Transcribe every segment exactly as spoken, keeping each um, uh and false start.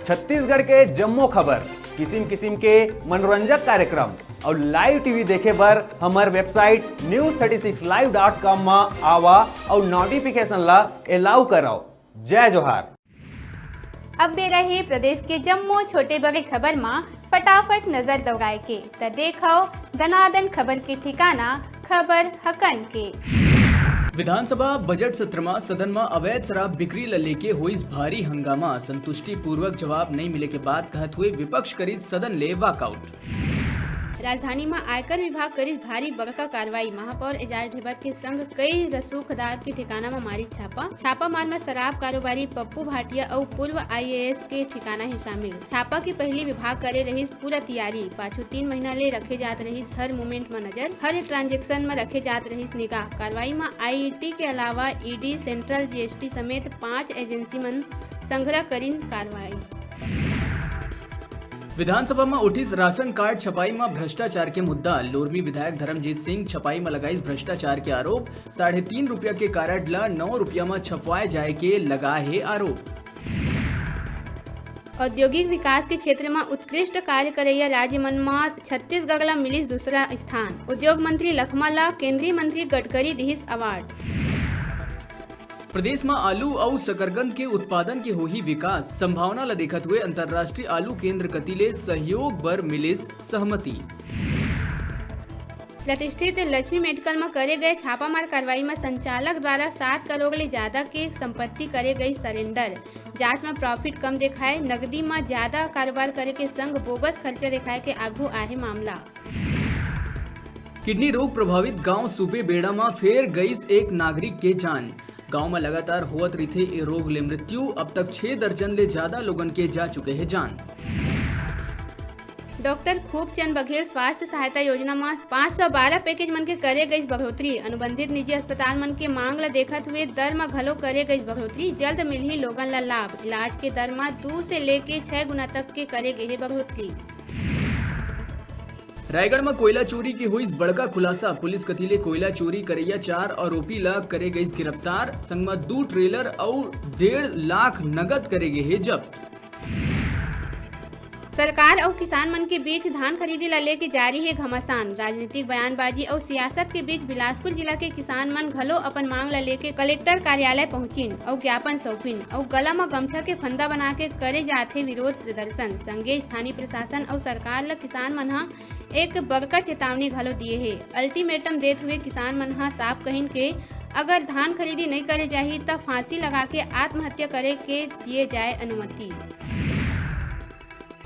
छत्तीसगढ़ के जम्मो खबर, किसिम किसिम के मनोरंजक कार्यक्रम अउ live T V देखे बर हमर website news thirty six live dot com म आवा अउ notification ला allow करव। जय जोहार। अब बेरा हे प्रदेश के जम्मो छोटे बड़े खबर म फटाफट नजर दौड़ाए के, त देखव दनादन खबर के ठिकाना, खबर हकन के। विधानसभा बजट सत्र म सदन म अवैध शराब बिक्री ल लेके होइस भारी हंगामा, संतुष्टिपूर्वक जवाब नइ मिले के बाद कहत हुए विपक्ष करिस सदन ले walkout। राजधानी म आयकर विभाग करिस भारी बड़का कार्रवाई, महापौर एजाज ढेबर के संग कई रसूखदार के ठिकाना म मारिस छापा। छापा मार म शराब कारोबारी पप्पू भाटिया अउ पूर्व I A S के ठिकाना हे शामिल। छापा के पहिली विभाग करे रहिस पूरा तियारी, पाछू तीन महीना ले रखे जात रहिस हर movement म नजर, हर transaction म रखे जात रहिस निगाह। कार्रवाई म I E T के अलावा E D, Central G S T समेत पांच agency मन संघरा करिन कार्रवाई। विधानसभा म उठिस राशन कार्ड छपाई म भ्रष्टाचार के मुद्दा। लोरमी विधायक धर्मजीत सिंह छपाई म लगाइस भ्रष्टाचार के आरोप। साढ़े तीन रुपया के कारड ल नौ रुपया म छपवाए जाए के लगा हे आरोप। औद्योगिक विकास के क्षेत्र म उत्कृष्ट कार्य करैया राज्य मन म छत्तीसगढ़ ल मिलिस दूसरा स्थान। उद्योग मंत्री लखमा ल केंद्रीय मंत्री गडकरी दिहिस award। प्रदेश म आलू अउ शकरकंद के उत्पादन के होही विकास, संभावना ल देखत हुए अंतर्राष्ट्रीय आलू केंद्र कति ले सहयोग बर मिलिस सहमति। प्रतिष्ठित लक्ष्मी मेडिकल म करे गए छापामार कार्रवाई म संचालक द्वारा सात करोड़ ले ज्यादा के संपत्ति करे गई surrender। जांच म profit कम देखाए, नकदी म ज्यादा कारोबार करे के संग bogus खर्चा देखाए के आगू आहे मामला। किडनी रोग प्रभावित गांव सूपे बेड़ा म फेर गईस एक नागरिक के जान। गांव म लगातार होवत रहिथे ए रोग ले मृत्यु। अब तक छह दर्जन ले ज्यादा लोगन के जा चुके हे जान। डॉक्टर खूबचंद बघेल स्वास्थ्य सहायता योजना म पाँच सौ बारह package मन के करे गईस बढ़ोतरी। अनुबंधित निजी अस्पताल मन के मांग ल देखत हुए दर म घलो करे गईस बढ़ोतरी। जल्द मिलही लोगन ल लाभ। इलाज के दर म दू से लेके छह गुना तक के करे गे हे बढ़ोतरी। रायगढ़ म कोयला चोरी के होइस बड़का खुलासा। पुलिस कति ले कोयला चोरी करैया चार आरोपी ल करे गईस गिरफ्तार। संग म दू trailer अउ डेढ़ लाख नगद करे गे हे जब्त। सरकार अउ किसान मन के बीच धान खरीदी ला लेके जारी हे घमासान। राजनीतिक बयानबाजी अउ सियासत के बीच बिलासपुर जिला के किसान मन घलो अपन मांग ला लेके कलेक्टर कार्यालय पहुंचिन अउ ज्ञापन सौंपिन अउ गला म गमछा के फंदा बना के करे जाथे विरोध प्रदर्शन। संगे स्थानीय प्रशासन अउ सरकार ला किसान मन ह एक बड़का चेतावनी घलो दिए हे। Ultimatum देत हुए किसान मन ह साफ कहिन के अगर धान खरीदी नइ करे जाही, त फांसी लगा के आत्महत्या करे के दिए जाए अनुमति।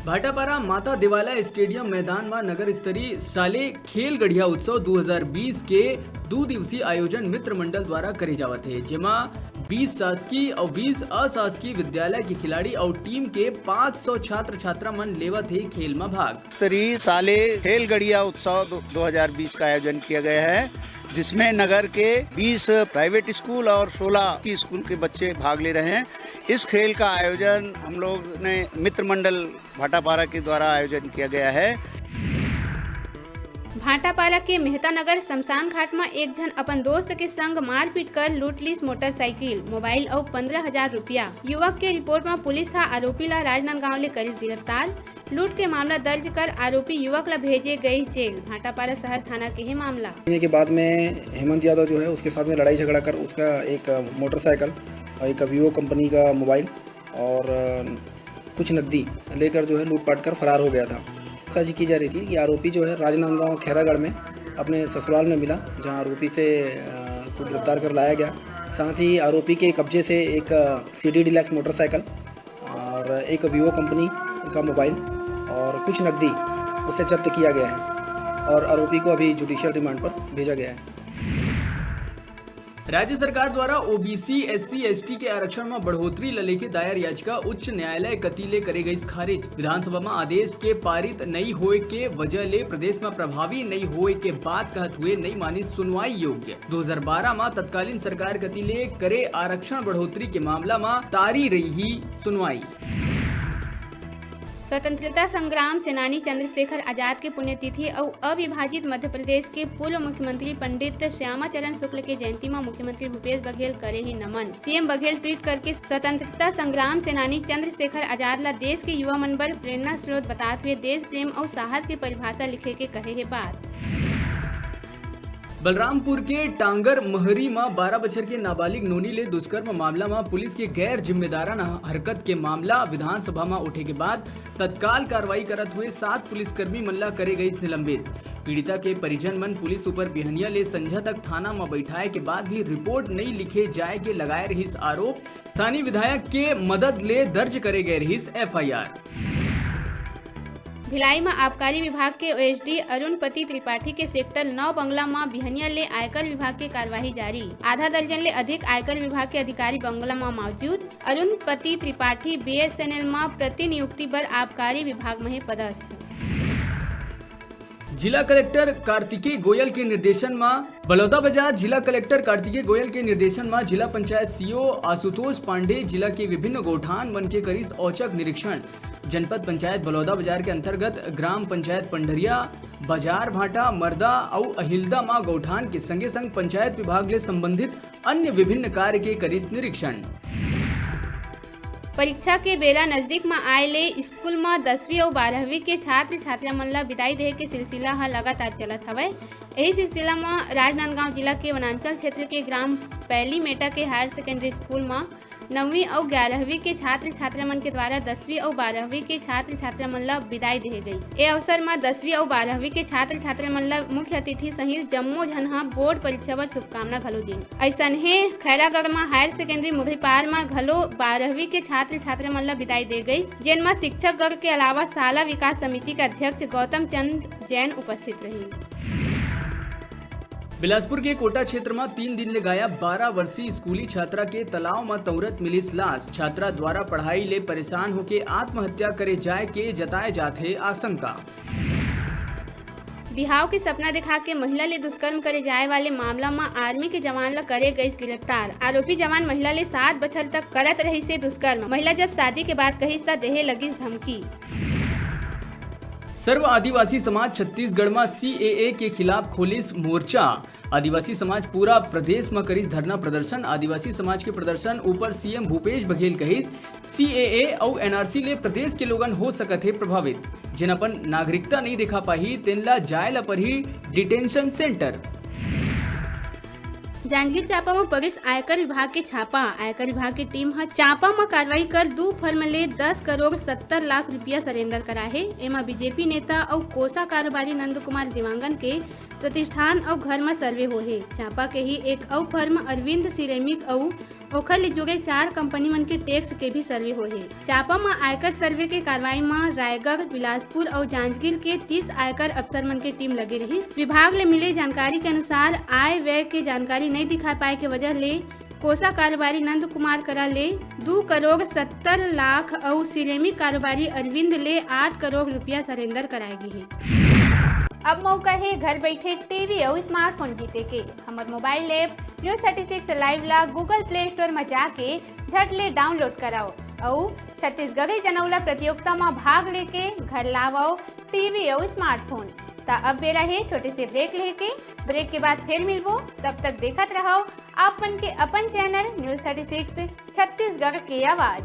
भाटापारा माता देवाला स्टेडियम मैदान म नगर स्तरीय साले खेल गढ़िया उत्सव दू हजार बीस के दू दिवसीय आयोजन मित्र मंडल द्वारा करे जावत हे, जेमा बीस शासकीय अउ बीस अशासकीय विद्यालय के खिलाड़ी अउ टीम के पाँच सौ छात्र छात्रा मन लेवत हे खेल म भाग। स्तरीय साले खेल गढ़िया उत्सव दो, दो हज़ार बीस का आयोजन किया गया है, जिसमें नगर के बीस प्राइवेट स्कूल और सोलह की स्कूल के बच्चे भाग ले रहे हैं। इस खेल का आयोजन हम लोग ने मित्र मंडल भाटापारा के द्वारा आयोजन किया गया है। भाटापारा के मेहता नगर शमशान घाट म एक झन अपन दोस्त के संग मारपीट कर लूट लीस मोटरसाइकिल, मोबाइल अउ पन्द्रह हजार रुपया। युवक के रिपोर्ट म पुलिस ह आरोपी ला राजनांदगांव ले करिस गिरफ्तार। लूट के मामला दर्ज कर आरोपी युवक ला भेजे गईस जेल। भाटापारा शहर थाना के हे मामला। के बाद में हेमंत यादव जो है, उसके साथ में लड़ाई झगड़ा कर उसका एक मोटरसाइकिल और एक Vivo कंपनी का मोबाइल और कुछ नकदी लेकर जो है लूटपाट कर फरार हो गया था। साझी की जा रही थी कि आरोपी जो है राजनांदगांव खैरागढ़ में अपने ससुराल में मिला, जहां आरोपी से, अ, को गिरफ्तार कर लाया गया। साथ ही आरोपी के कब्जे से एक, अ, C D Deluxe मोटरसाइकिल और एक Vivo कंपनी का मोबाइल और कुछ नकदी उसे जब्त किया गया है और आरोपी को अभी जुडिशियल रिमांड पर भेजा गया है। राज्य सरकार द्वारा O B C, S C, S T के आरक्षण म बढ़ोतरी ल लेके दायर याचिका उच्च न्यायालय कति ले करे गईस खारिज। विधानसभा म आदेश के पारित नई होए के वजह ले प्रदेश म प्रभावी नई होए के बात कहत हुए नई मानिस सुनवाई योग्य। दो हज़ार बारह म तत्कालीन सरकार कति ले करे आरक्षण बढ़ोतरी के मामला म तारी रही सुनवाई। स्वतंत्रता संग्राम सेनानी चंद्रशेखर आजाद के पुण्यतिथि अउ अविभाजित मध्य प्रदेश के पूर्व मुख्यमंत्री पंडित श्यामा चरण शुक्ल के जयंती म मुख्यमंत्री भूपेश बघेल करे हे नमन। सीएम बघेल ट्वीट करके स्वतंत्रता संग्राम सेनानी चंद्रशेखर आजाद ला देश के युवा मन बर प्रेरणा स्रोत बतात हुए देश प्रेम अउ साहस के परिभाषा लिखे के कहे हे बात। बलरामपुर के टांगर महरी म बारह बछर के नाबालिग नोनी ले दुष्कर्म मामला म पुलिस के गैर जिम्मेदाराना हरकत के मामला विधानसभा म उठे के बाद तत्काल कार्रवाई करत हुए सात पुलिसकर्मी मन ला करे गईस निलंबित। पीड़िता के परिजन मन पुलिस ऊपर बिहनिया ले संझा तक थाना म बैठाए के बाद भी रिपोर्ट नई लिखे जाए के लगाए रहिस आरोप। स्थानीय विधायक के मदद ले दर्ज करे गए रहिस एफआईआर। भिलाई म आबकारी विभाग के ओएसडी अरुणपति त्रिपाठी के सेक्टर नौ बंगला म बिहनिया ले आयकर विभाग के कार्यवाही जारी। आधा दर्जन ले अधिक आयकर विभाग के अधिकारी बंगला म मौजूद। अरुणपति त्रिपाठी बीएसएनएल म प्रतिनियुक्ति बर आबकारी विभाग म हे पदस्थ। जिला कलेक्टर कार्तिकेय गोयल के निर्देशन म बलौदाबाजार। जिला कलेक्टर कार्तिकेय गोयल के निर्देशन म जिला पंचायत सीईओ आशुतोष पांडे जिला के विभिन्न गौठान मन के करिस औचक निरीक्षण। जनपद पंचायत बलौदाबाजार के अंतर्गत ग्राम पंचायत पंडरिया, बाजार भाटा, मर्दा अउ अहिलदा म गौठान के संगे संग पंचायत विभाग ले संबंधित अन्य विभिन्न कार्य के करिस निरीक्षण। परीक्षा के बेरा नजदीक म आए ले स्कूल म दसवीं अउ बारहवीं के छात्र छात्रा मन ल विदाई देहे के सिलसिला ह लगातार चलत हवय। एही सिलसिला म राजनांदगांव जिला के वनांचल क्षेत्र के ग्राम पैलीमेटा के हायर सेकेंडरी स्कूल म नौवीं अउ ग्यारहवीं के छात्र छात्रा मन के द्वारा दसवीं अउ बारहवीं के छात्र छात्रा मन ल विदाई देहे गईस। ए अवसर म दसवीं अउ बारहवीं के छात्र छात्रा मन ल मुख्य अतिथि सहित जम्मो झन ह बोर्ड परीक्षा बर शुभकामना घलो दीन। अइसनहे खैरागढ़ म हायर सेकेंडरी मुगरीपार म घलो बारहवीं के छात्र छात्रा मन ल विदाई दे गईस, जेन म शिक्षकगण के अलावा शाला विकास समिति के अध्यक्ष गौतम चंद जैन उपस्थित रहिन। बिलासपुर के कोटा क्षेत्र म तीन दिन ले गायब बारह वर्षीय स्कूली छात्रा के तालाब म तौरत मिलिस लाश। छात्रा द्वारा पढ़ाई ले परेशान होके आत्महत्या करे जाए के जताए जात हे आशंका। बिहाव के सपना दिखा के महिला ले दुष्कर्म करे जाए वाले मामला म आर्मी के जवान ल करे गइस गिरफ्तार। आरोपी जवान महिला ले सात बछर तक करत रहिस हे दुष्कर्म। महिला जब शादी के बात कहिस, त देहे लगिस धमकी। सर्व आदिवासी समाज छत्तीसगढ़ म सीएए के खिलाफ खोलिस मोर्चा। आदिवासी समाज पूरा प्रदेश म करिस धरना प्रदर्शन। आदिवासी समाज के प्रदर्शन ऊपर सीएम भूपेश बघेल कहिस, सीएए अउ एनआरसी ले प्रदेश के लोगन हो सकत हे प्रभावित। जेन अपन नागरिकता नइ दिखा पाही, तेन ला जाए ला परही डिटेंशन सेंटर। जांजगीर चांपा म पड़िस आयकर विभाग के छापा। आयकर विभाग के टीम ह चांपा म कार्रवाई कर दू फर्म ले दस करोड़ सत्तर लाख रुपया सरेंडर कराहे। एमा बीजेपी नेता अउ कोसा कारोबारी नंद कुमार देवांगन के प्रतिष्ठान अउ घर म सर्वे होहे। चांपा के ही एक अउ फर्म अरविंद सिरेमिक अउ ओखर ले जुड़े चार कंपनी मन के टैक्स के भी सर्वे होहे। चांपा म आयकर सर्वे के कार्रवाई म रायगढ़, बिलासपुर अउ जांजगीर के तीस आयकर अफसर मन के टीम लगे रहिस। विभाग ले मिले जानकारी के अनुसार, आय व्यय के जानकारी नइ दिखा पाए के वजह ले कोसा कारोबारी नंद कुमार करा ले दू करोड़ सत्तर लाख अउ सिरेमिक कारोबारी अरविंद ले आठ करोड़ रुपया सरेंडर कराए गे हे। अब मौका हे घर बैठे टीवी अउ स्मार्टफोन जीते के। हमर mobile app news thirty six live ला Google Play Store म जाके झट ले डाउनलोड कराओ अउ छत्तीसगढ़ी जनौला प्रतियोगिता म भाग लेके घर लावव टीवी अउ स्मार्टफोन। त अब बेरा हे छोटे से ब्रेक लेके। ब्रेक के बाद फिर मिलबो, तब तक देखत रहव आप मन के अपन channel news thirty six Chhattisgarh के आवाज।